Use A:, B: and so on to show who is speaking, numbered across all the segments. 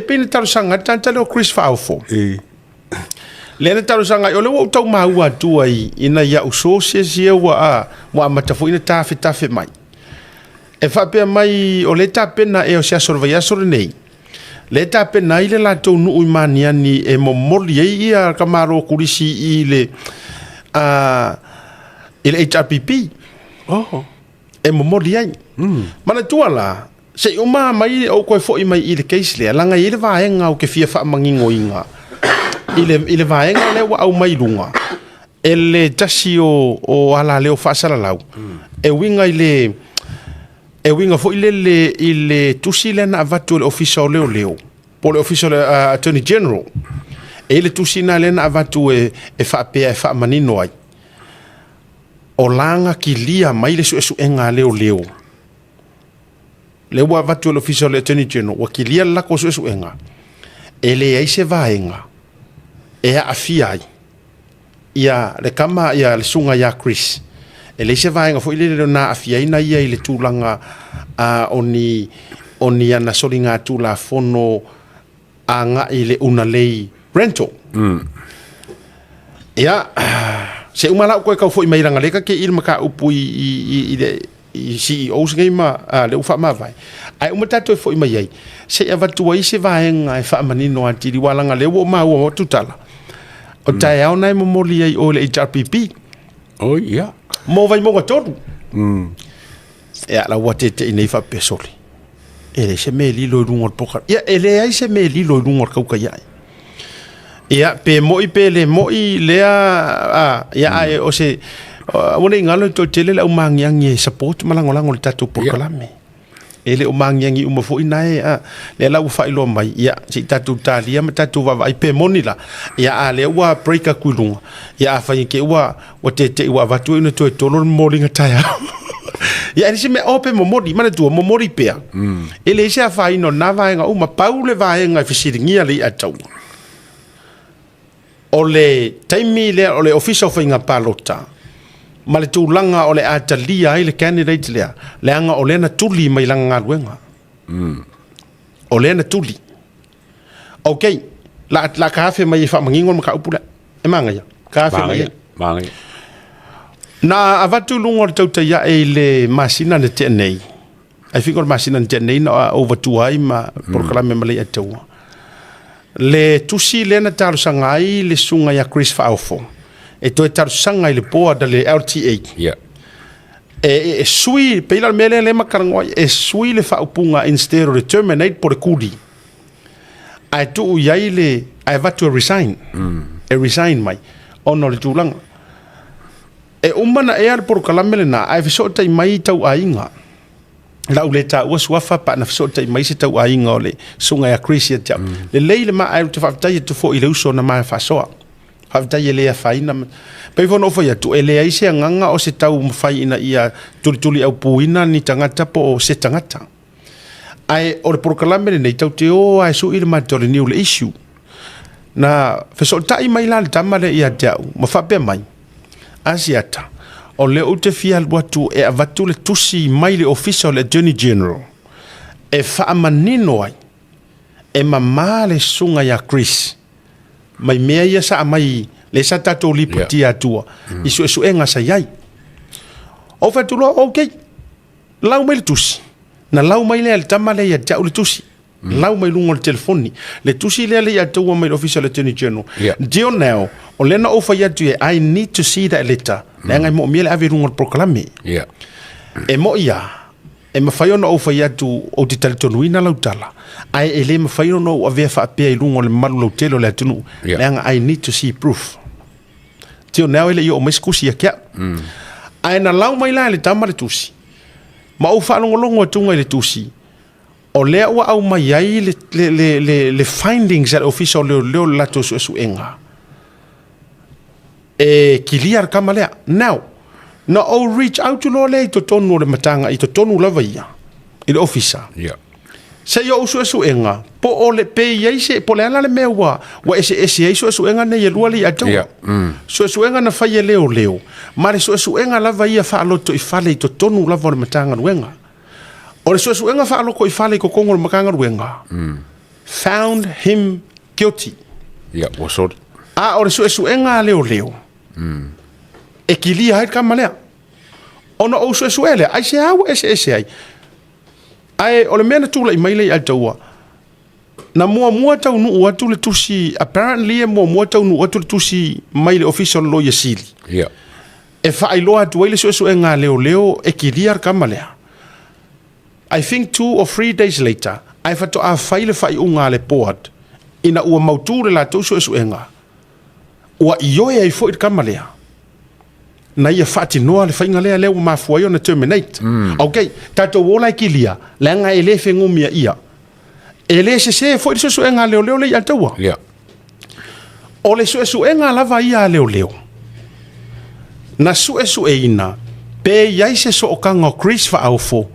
A: Pei na talosaga ai le tagata lea o Chris Faaofo. Lea na talosaga ai, o lea ua ou tau maua atu ai ina ia au sources ia ua, a, ua amata foi ona tafetafe mai. E faapea mai o lea e tapena ea o se aso o le vaiaso lenei, lea e tapena ai le latou nuu i Maniani e momoli ai ia tamaloa Kulisi i le, a, i le HRPP.
B: Oh.
A: E momoli ai. Manatua la, Se i uma mai ou toe foi mai i le case lea, leaga e i ai le vaega ou te fia faamaninoina i le, i le vaega lea ua aumai i luga e le tasi o, o alaleo faasalalau e uiga i le e uiga foi lele i le tusi lea na avatu e le Ofisa o Leoleo po o le Ofisa o le Attorney General. E i ai le tusi lena lea na avatu e, e faapea e faamanino ai o la na kilia mai le suesuega a leoleo. Lea ua avatu e le Ofisa o le Attorney General, ua kilia le lako suesuega, e leai se vaega e aafia ai ia le tama, ia le susuga ia Chris. E leai se vaega foi lele na aafiaina ia i le tulaga o ni, o ni ana soligatulafono agai i le unalei rental. Ia, se uma la ou toe tau foi mai leaga lea ta te i le mataupu i le i CEOs nei ma a, lea ua faamavae. Ae uma tatou e foi mai ai, se i avatu ai se vaega e faamanino atili, aua leaga lea ua ou maua atu tala, o taeao na e momoli ai o le HRPP.
B: Oi, ia.
A: Mo Vaimauga 3. Ia, la ua tete'i nei faapea, sole, e leai se mea e lilo i luga o le poka. Ia, e leai se mea e lilo i luga o le tautai ae. Ia, pe moi pe le moi lea, a, ia, ae o se, aua ne i galo e toatele le au magiagi e support ma lagolago i le tatou polokalame. E le o magiagi uma foi na e, a, lea la ua faailoa mai, ia, se i tatou talia ma tatou vaavaai pe moni la, ia, a lea ua break atu i luga, ia, afai e te ua, ua tete'i ua avatu ai ona toe tolo le momoliga taeao. Ia, e le se mea, o pe momoli, manatua, momoli pea. E leai se afaina o lena vaega uma, pau le vaega e fesiligia le i'a taua. O le taimi lea o le Ofisa o Faiga Palota ma le tulaga o le a talia ai le candidate lea, leaga o lea na tuli mai lana galuega. O lea na tuli. Ok, la, la ka afe mai e faamanino le mataupu lea. E manaia, ka afe mai ai.
B: Manaia.
A: Na avatu i luga o le tautai ae i le masina na tea nei, I think o le masina na tea nei na ou avatua ai ma polokalame ma le Ataua. Le tusi lea na talosaga ai le susuga ia Chris Faaofo e toe talosaga i le board a le LTA.
B: Yeah.
A: E sui, pei la o le mea lea lea ma talanoa ai, e sui le faaupuga instead o le terminate po o le kuli. Ae tuu i ai le, ae avatu e resign. E resign mai ona o le tulaga. E uma na ea le polokalame lena ae fesootai mai tauaiga. Lau le taua suafa pa na fesootai mai se tauaiga o le susuga ia Chris ia te au. Lelei le ma ae ou te faafetai atu foi i le uso na ma faasoa. Faafetai e le afaina. Pei foi ona ou fai atu, e leai se agaga o se taumafai ina ia tulituliaupuina ni tagata po o se tagata. Ae o le polokalame lenei, tatou te o lava e sui le matou le niu o le issue. Na fesootai mai la le tama lea ia te au ma faapea mai, Asiata, o lea ou te fia alu atu e avatu le tusi mai le Ofisa o le Attorney General e faamanino ai e mama le susuga ia Chris mai mea ia sa aumai lea sa tatou lipotia atua i suesuega sa i ai. Ou fai atu loa, okay, lau mai le tusi. Na lau mai lea e le tama lea ia te au le tusi. Lau mai luga o le telefoni. Le tusi lea le i ataua mai le Ofisa o le Attorney General. Until now, o lea na ou fai atu i ai, I need to see that letter. Leaga e moomia le ave i luga o le polokalame. E moi lava, e mafai ona ou fai atu ou te talitonuina lau tala, ae e le mafai ona ou avea faapea i luga o le mamalu lautele o le atunuu, leaga I need to see proof. Till now e le i oo mai se tusi ia te au. Ae na lau mai la e le tama le tusi, ma ou faalogologo atuga i le tusi, o lea ua aumai ai le, le, le, le, le findings a le Ofisa o Leoleo le latou suesuega. E kilia le tama lea. Now, na ou reach out loa lea i totonu o le matanga, i totonu lava ia, i le ofisa. Se i ou suesuega, po o le, pe i ai se, po o le a la le mea ua, ua eseese ai suesuega nei e lua le ia taua. Suesuega na fai e leoleo, ma le suesuega lava ia faalotoifale i totonu lava o le Matagaluega. O le suesuega faalotoifale i totonu o le Matagaluega, found him guilty.
B: Ia, ua soli.
A: A o le suesuega a leoleo, e kilia ai le kama lea. Ona ou suesue lea, aisea ua eseese ai? Ae o le mea na tulai mai lea i Altaua, na muamua taunuu atu le tusi, apparently e muamua taunuu atu le tusi mai le Ofisa o le Loia Sili. E faailoa atu ai le suesuega a leoleo e kilia le kama lea. I think 2 or 3 days later, ae faatoa fai le faaiuga a le board ina ua mautu le latou suesuega, ua ioe ai foi le kama lea na ia faatinoa le faiga lea, lea ua mafua ai ona terminate. Ok, tatou ola e kilia, leaga e le fegumia ia. E le sese foi le suesuega a leoleo le i ataua. O le suesuega lava ia a leoleo, na suesueina pe i ai se sookaga o Chris Faaofo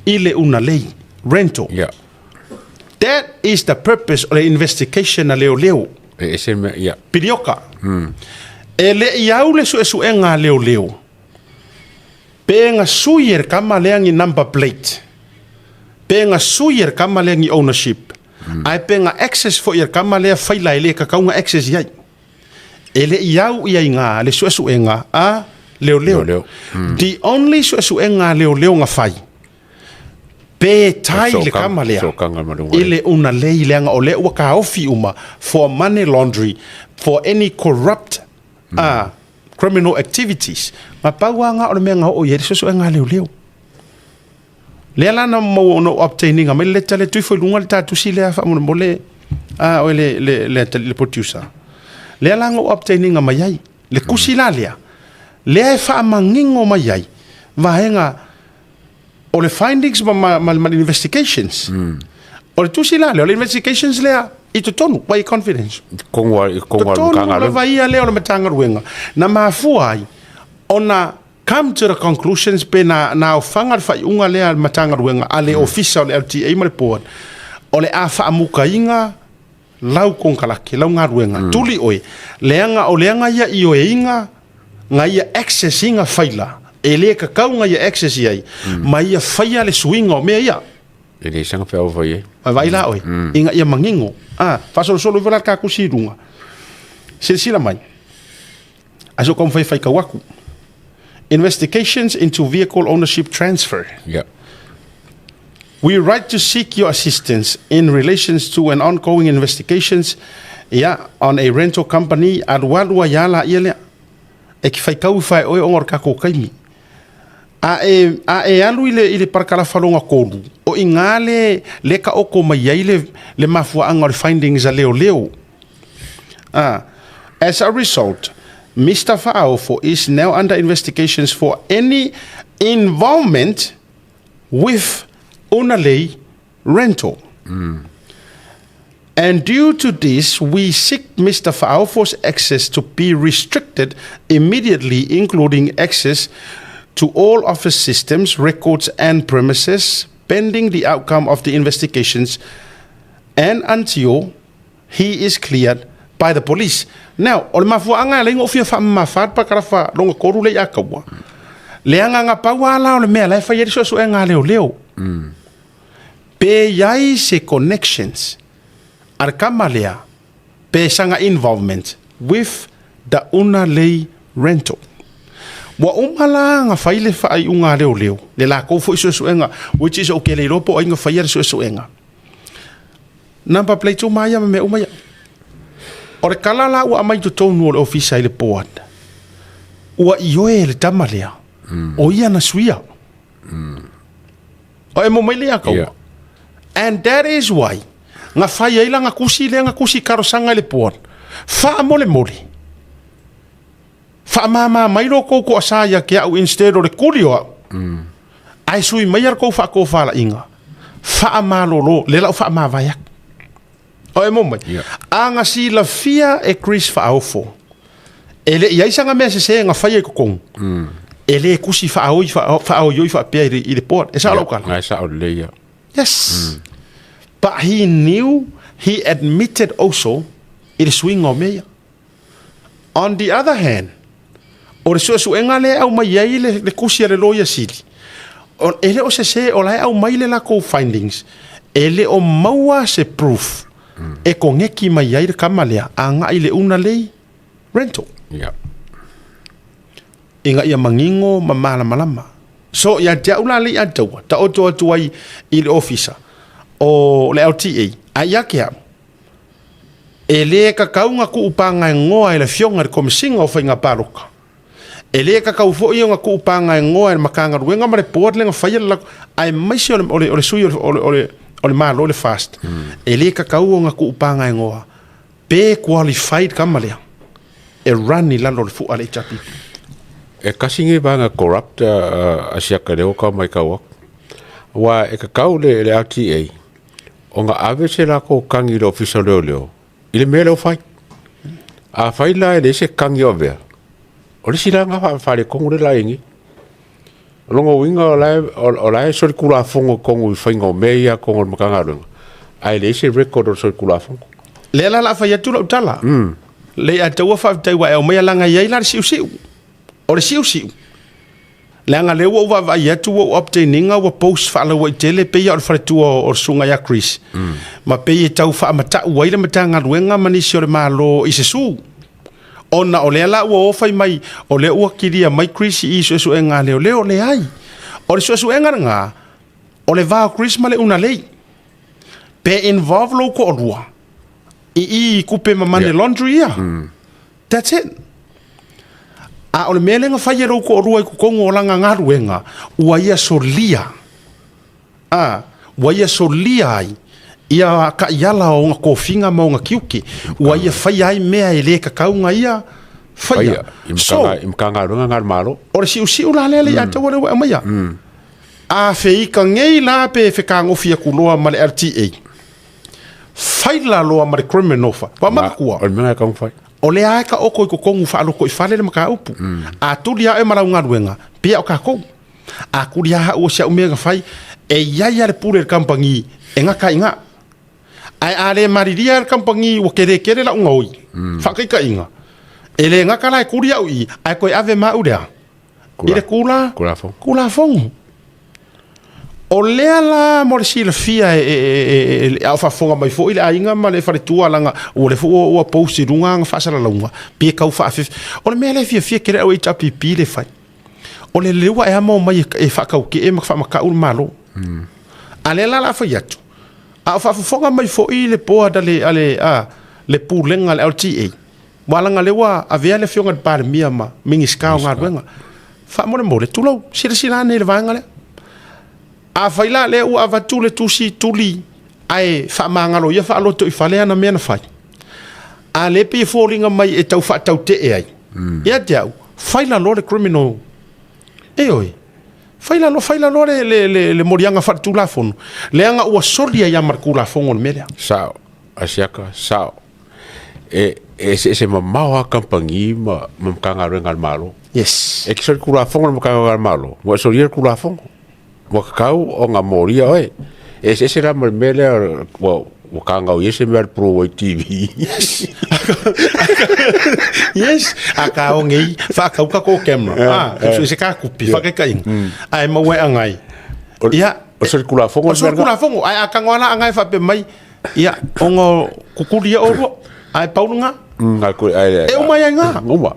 A: i le Unalei Rental. That is the purpose o le investigation a leoleo.
B: E ese mea, ia.
A: Pilioka. E le i au le suesuega a leoleo, pe ga sui e le kama lea ni number plate, pe ga sui e le kama lea ni ownership, ae pe ga access foi e le kama lea faila e le kakauga access i ai. E le i au ia i ngā le suesuega a leoleo.
B: Leoleo.
A: The only suesuega a leoleo nga fai, pe tai le kama lea
B: Sookaga ma luga.
A: I le una lei, leaga o lea ua kaofi uma for money laundry, for any corrupt criminal activities. Ma pau anga o le mea nga o i ai le suesuega a leoleo. Lea la na maua ona ou obtaininga mai le leta le tui foi luga le tatusi lea faamolemole a oe le producer. Lea la na ou obtaininga mai ai le kusi la lea, lea e faamanino mai ai vaega o le findings ma le investigations. O le tusi la lea, o le investigations lea i totonu, by confidence.
B: Kongo i kongo
A: Totonu
B: Matagaluega.
A: Lava ia lea o le Matagaluega na mafua ai ona come to the conclusions pe na ofaga le faaiuga lea a le Matagaluega a le ofisa o le LTA ma le board o le a faamukaina lau konekarate, lau galuega tuli oe, leaga o leaga ia ioeiga ga ia access iga faila e le kakau ga ia access i ai ma ia faia le suiga o mea ia.
B: E le sanga pe au fai ai.
A: Vai vai la oe ina ia manino a faasolosolo ifo la le takusi i luga silasila mai ae so kaumafai fai kau aku investigations into vehicle ownership transfer. We write to seek your assistance in relations to an ongoing investigations, yeah, on a rental company alualu ai ala ia lea. E ki whaikau i whae oe o ngor kako kaimi. A e alu i le parakalafa longa kolu, o i ngā le ka oko mai ai le mafuaanga o le findings a leo leo. Ah, as a result, Mr. Faaofo is now under investigations for any involvement with Unalei Rental. And due to this, we seek Mr. Faaofo's access to be restricted immediately, including access to all office systems, records, and premises, pending the outcome of the investigations and until he is cleared by the police. Now, o le mafuaanga e lengo fia wha mawhat pa karafa longa koru le ia kaua. Leanga ngā paua ala o le mea lai whai eri so e ngā leo leo. Pe iai se connections ar kama lea pe sanga involvement with the una lei rental. Ua uma la nga fai le faaiuga a leoleo, le lakou foi suesuega, which is okay le iloa po o ai na faia le suesuega. Number plate uma ia ma mea uma ia. O le kala la ua aumai i totonu o le ofisa i le board, ua ioe e le tama lea, o ia na suia. O e mo mai le ia kaua. And that is why nga fai ai la nga kusi lea nga kusi karosaga i le board. Faamolemole. Faamāmā mai lo kou ko asa ia ke au instead o le kuli o au. Ae sui mai ar kou faakofala'iga. Faamalolo, le lau faamavae atu. O e mo mai. A ga silafia e Chris Faaofo. E le i ai saga mea sesē ga faia i totonu. E lē kusi faaoi faaoioi faapea i le board. E sao lau kala.
B: Ngai sa o le ia.
A: Yes. But he knew, he admitted also i le suiga o mea ia. On the other hand, o le suesuega lea e aumai ai le kusi a le loia sili, e le o sesē o la e aumai le lakou findings, e le o maua se proof. E kogeki mai ai le kama lea agai i le una lei rental.
B: Ia.
A: Ina ia manino ma malamalama. So ia te au la le ia taua, taoto atu ai i le ofisa o le LTA, a ia ke au, e lē kakau na tuu pagaegoa e le afioga i le Komesina o Faiga Paloka. E lē kakau foi ona tuu pagaegoa e le Matagaluega ma le board lea na faia le lako, aemaise o le, o le, o le sui o le, o le, o le, o le Malo le FAST. E lē kakau ona tuu pagaegoa pe qualified kama lea e run i lalo o le fua a le HRPP.
B: E kasi nei vaega corrupt a siaka leo ka mai kau aku. Wa e kakau le, le RTA, ona ave se lako kangi i le ofisa o leoleo, i le mea lea o fai. A fai la e leai se kagi o avea, o le isi la na faaletonu le la i nei. O lona uiga o la e, o la e solitulafono i totonu i faiga o mea ia totonu o le Matagaluega, ae leai se record o le solitulafono.
A: Lea la o le a fai atu lau tala. Lei a taua faafetai ua e aumaia leaga e i ai la le siusiu. O le siusiu, leaga lea ua ou vaavaai atu ua ou obtain ina ua post faalauaitele pei lava o le faletua o le susuga ia Chris, ma pei e tau faamatau ai le Matagaluega ma nisi o le Malo i se su. Ona o lea la ua o fai mai o lea ua kilia mai Chris i suesuega a leoleo. Leai. O le suesuega lena, o le va o Chris ma le Unalei. Pe involve lou toalua i i tupe ma money laundry ia. That's it. A o le mea lea na fai e lou toalua i totonu o lana galuega, ua ia solia. A, ua ia solia ai ia taiala o ona tofiga ma ona tiute. Ua ia faia ai mea e le tatau ona ia faia.
B: So, i Matagaluega na a le Malo.
A: O le siusiu la lea le ia taua lea ua e aumaia. A feika nei la pe fetagofi atu loa ma le LTA, faila loa ma le criminal fa. Ua manatua.
B: O le mea lena e tatau ona fai.
A: O lea lava e taoto i totonu faa-lotoifale le mataupu. A tuli lava oe ma lau galuega, pei o tatou. A tuli lava au o si au mea na fai, e i ai lava le pule a le kamupani e gata ai i ina. Ae a le malilia le kamupani ua tele tele lau gaoi, faataitaiga, e le gata la e tuli au i i, ae toe ave ma au i le a? I le kula, Tulafono. O lea la mo le silafia e, a o faafofoga mai foi le aiga ma le faletua leaga ua lea foi ua post i luga ana faasalalauga, pe tau faafefe. O le mea lea e fiafia tele au HRPP le fai, o le leu e amo mai e faatautee ma faamatau le Malo. A lea la o le a fai atu, a o faafofoga mai foi le board a le, a le, a, le Pulega a le LTA, aua leaga lea ua avea le afioga i le Palemia ma Minisita o Galuega. Faamolemole, tulou, silasila ane i le vaega lea. Afai la lea ua avatu le tusi tuli ae faamagalo ia faalotoifale ana mea na fai, a lea pei e foliga mai e tau faatautee ai, ia te au, faila loa le criminal. Ioe, faila loa, faila loa le, le, le, le moliaga faaletulafono, leaga ua soli ai lava ma le Tulafono le mea lea.
B: Sao, Asiaka, sao. E eseese mamao lava kamupani ma Matagaluega a le Malo.
A: Yes.
B: E te solitulafono le Matagaluega a le Malo, ua e solia le Tulafono. Ua tatau ona molia oe. E eseese la ma le mea lea ua ua kagau i ai se mea a le Pro Way TV.
A: Yes. Yes. A ka o ngei, whaakau ka ko camera. Ah, so se ka kupi, whakaikainga. Ae maua e angai. Ia,
B: O solitulafono
A: o solitulafono, ae a kango ala angai whape mai, Ia, ona kukuli ia oulua, ae pau lena. E uma ai ngā.
B: Uma.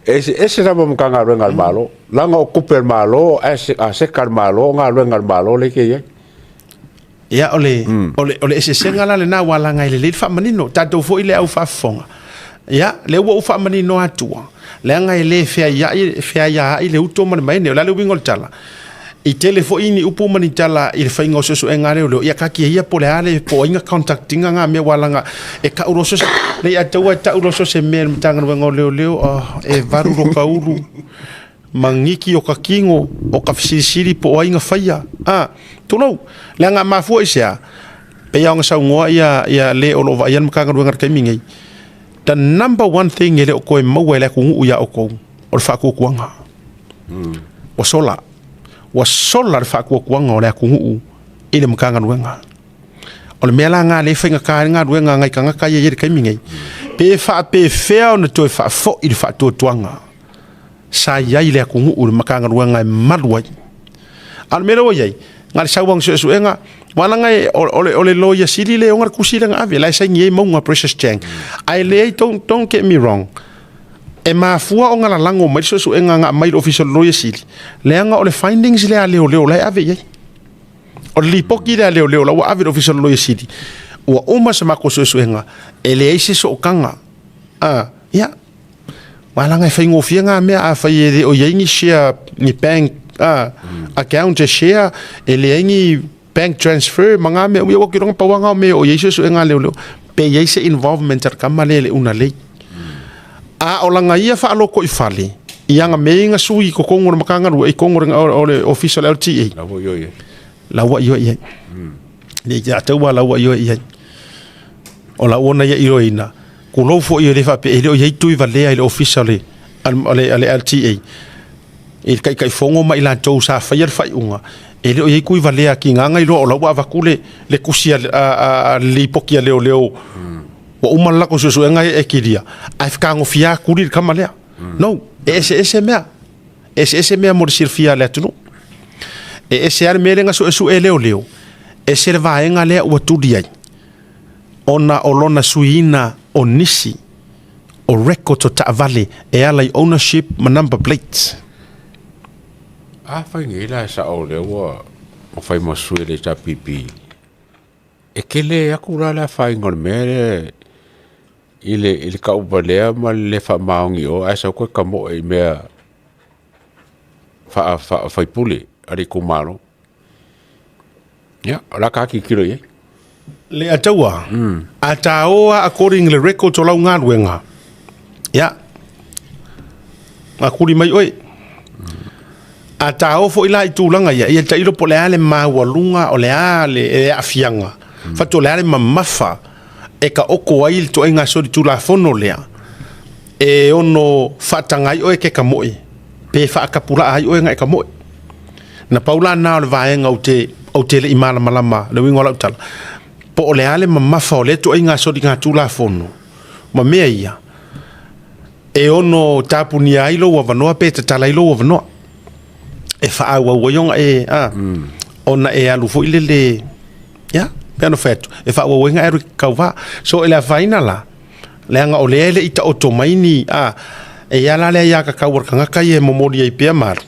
B: E ese lava ma Matagaluega a le Malo. Leaga o tupe a le Malo, a seka a le Malo, o galuega a le Malo lea e te i ai.
A: Ia, o le, o le, o le eseesega la lena, aua leaga e lelei le faamanino. Tatou foi le au faafofoga. Ia, lea ua ou faamanino atua, leaga e le feaiai, feaiaai le uto ma le maene. O le a le uiga o le tala? I tele foi ni upu ma ni tala i le faiga o suesuega a leoleo, ia kaki ia po o le a le po o ai na conduct ina ngā mea aua leaga e tau loa so o se, le ia taua e tau loa so o se mea i le Matagaluega o Leoleo, oh, e valu lo ka ulu ma giki o ka kino o ka fesilisili po o ai na faia. A, tulou, leaga e mafua i se a? Pei lava ona saunoa ia, ia le o lo o vaaia le Matagaluega i le taimi nei, the number one thing e le o toe maua e le atunuu ia outou, o le faatuatuaga. Ua sola. Ua sola le faatuatuaga o le atunuu i le Matagaluega. O le mea la lena lea e faigata ai le galuega a nai tagata ia i le taimi nei. Pe faapefea ona toe faafoi le faatuatuaga sa i ai le atunuu i le Matagaluega e malu ai. A o le mea lea ua i ai, Na le sauaga suesuega walaga e o le loia sili le ona le kusi le ave la e saini ai mauga Precious Chang. Ae leai, don't get me wrong, e mafua o lalago mai le suesuega nga mai le ofisa o le loia sili, leaga o le findings lea a leoleo la e ave i ai. O le lipoti lea a leoleo la ua ave i le ofisa o le loia sili, ua uma se matou suesuega, e leai se sootaga. Ia, walaga e faigofie ngā mea a fai e le o iai ni share, ni bank account e share, e leai ni bank transfer ma ngā mea. Ia ua kiloga pauanga o mea o iai suesuega a leoleo pe iai se involvement a le kama lea i le una lei. A o laga ia faaloko i fale ia nga mea nga sui ko kongo le makanga ru i kongo o le office o le LTA.
B: La ua ioi e.
A: La ua ioi ai le ia taua, la ua ioi ai o la ua na ia iloina kulou fo i le fa pe e le o iai tui valea i le office o le LTA i le kai fongo ma i latou sa faia le faiuga e le o iai kui valea ki nganga i loa o la ua avaku le kusi a lipoki a leoleo ua uma le lako suesuega e kilia ae fekagofia kuli le kama lea. No, e ese ese mea, e ese ese mea mo le silafia a le atunuu. E ese a le mea lea na suesue leoleo, ese le vaega lea ua tuli ai ona o lona suiina o nisi o records o taavale e ala i ownership ma number plates.
B: A fai nei la sa o le ua o fai ma sui le HRPP. E kele aku la la fai ngol me le i le kau valea ma le fa maongi o ai sa ko ka mo e mea fa fa fai pule ari ku malo. Ya, la ka ki kilo ye.
A: Le ataua a taoa according le records o lau galuega ia a kuli mai oe a tao foi la i tulaga ia ia tailo po le a le maualuga o le a le e aafiaga fato o le a le mamafa e ka oko ai le toaiga solitulafono lea e ono faataga ai oe ke ka moe pe faakapulaa ai oe ga e ka moe na pau la na o le vaega ou te le i malamalama le uiga o lau tala po o le a le mamafa o lea toaiga soligatulafono ma mea ia e ono tapunia ai lou avanoa pe tatala ai lou avanoa e faaauau ai ona e ona e alu foi lele ia pe ana fai atu e faaauau ai ga e alu i kauvā. So e le afaina la leaga o lea e le i taoto mai ni e ia la lea ia kakau o le tagata ia e momoli ai pea malu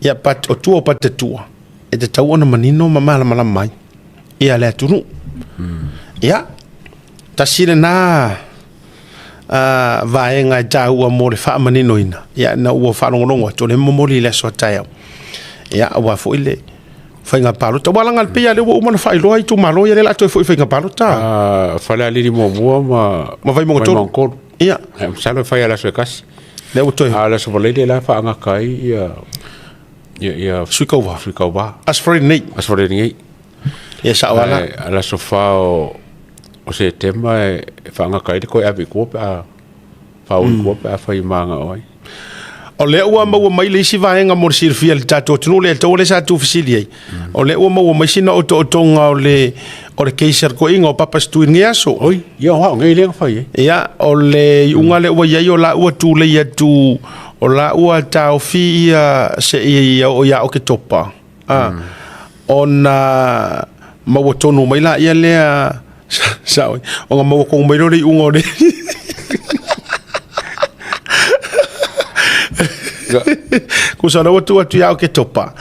A: ia pat o tua o patatua e tatau ona manino ma malamalama ai ia le atunuu. Ia tasi lena vaega e taua mo le faamaninoina ia na ua faalogologo atu o le momoli i le aso a taeao ia aua foi le faiga palota ua laga le pei a lea ua uma ona faailoa itumalo ia lea la toe foi faiga palota.
B: Ah, fale alili mo mua ma
A: ma Vaimauga 3.
B: 3.
A: Ia.
B: Masalo e fai ala so e kasi.
A: Lea ua toe
B: A la so valele la fa anga kai ia ia ia
A: sui kauvā.
B: Sui kauvā.
A: As for nei.
B: As for nei.
A: Ia sao ala.
B: Ala so fa o se tema e fa anga kai le ko ave ko pe a fa o ko pe a fai manga oi.
A: O lea ua maua mai le isi vaega mo le silafia i le tatou atunuu lea taua le sa tuufesili ai. O lea ua maua mai sina otootoga o le case a le koiga o Papa Stui i lenei aso.
B: Oi, ia o ngai le fai e.
A: Ia, o le iuga lea ua iai o la ua tulei atu o la ua taofi ia se ia o ia o ke topa. Ona maua tonu mai la ia lea sa o nga maua kongo mai lo le iuga o le kusa la atu atu ia o ke topa.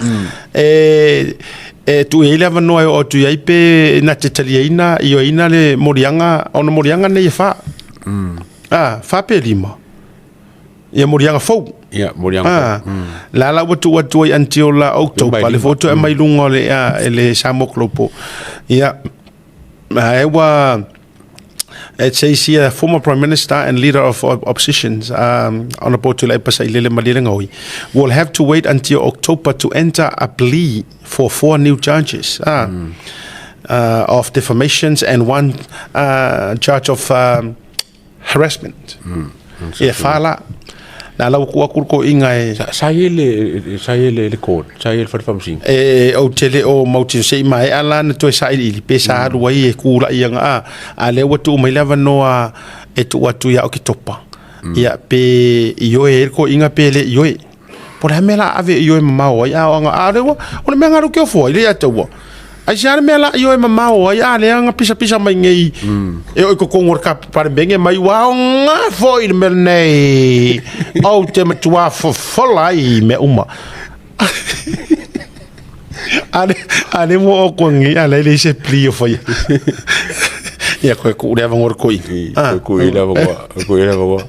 A: E tu i le avanoa e o atu i ai pe na te taliaina i o ina le moliaga ona moliaga nei e fa. Fa pe lima. Ia moliaga fou.
B: Ia moliaga.
A: La la ua tu atu ai until la October
B: Mai
A: le
B: lima.
A: Foto e mai lunga o le e le Samoa Global. Ia e ua. It says here, former Prime Minister and leader of oppositions, Honourable Tuilaepa Sailele Malielegaoi, will have to wait until October to enter a plea for four new charges of defamations and one charge of harassment. Ia whala. Nā lau ku aku ko inga e
B: Sa ye le le court, sa ye le fale famasing.
A: E o tele o mauti se i mai ala na toe sa ili pe sa alu ai e kula ia nga a le ua tu mai lava noa e tu atu ia o ki topa ia pe i oe e ko inga pe le i oe. Po le a mea la ave i oe mamao ai a o aga a le ua o le mea galu ke ofo ai le ia taua. Ai se a le mea la i oe mamao ai a lea ga pisapisa mai nei e o i totonu o le Palemene mai ua aoga foi le mea lenei ou te matua fofola ai i mea uma. A le ua o koe nei a le leai se pli o faia. Ia koe kuu le avanoa i le toeaina.
B: Koe kuu i le avanoa, koe kuu i le avanoa.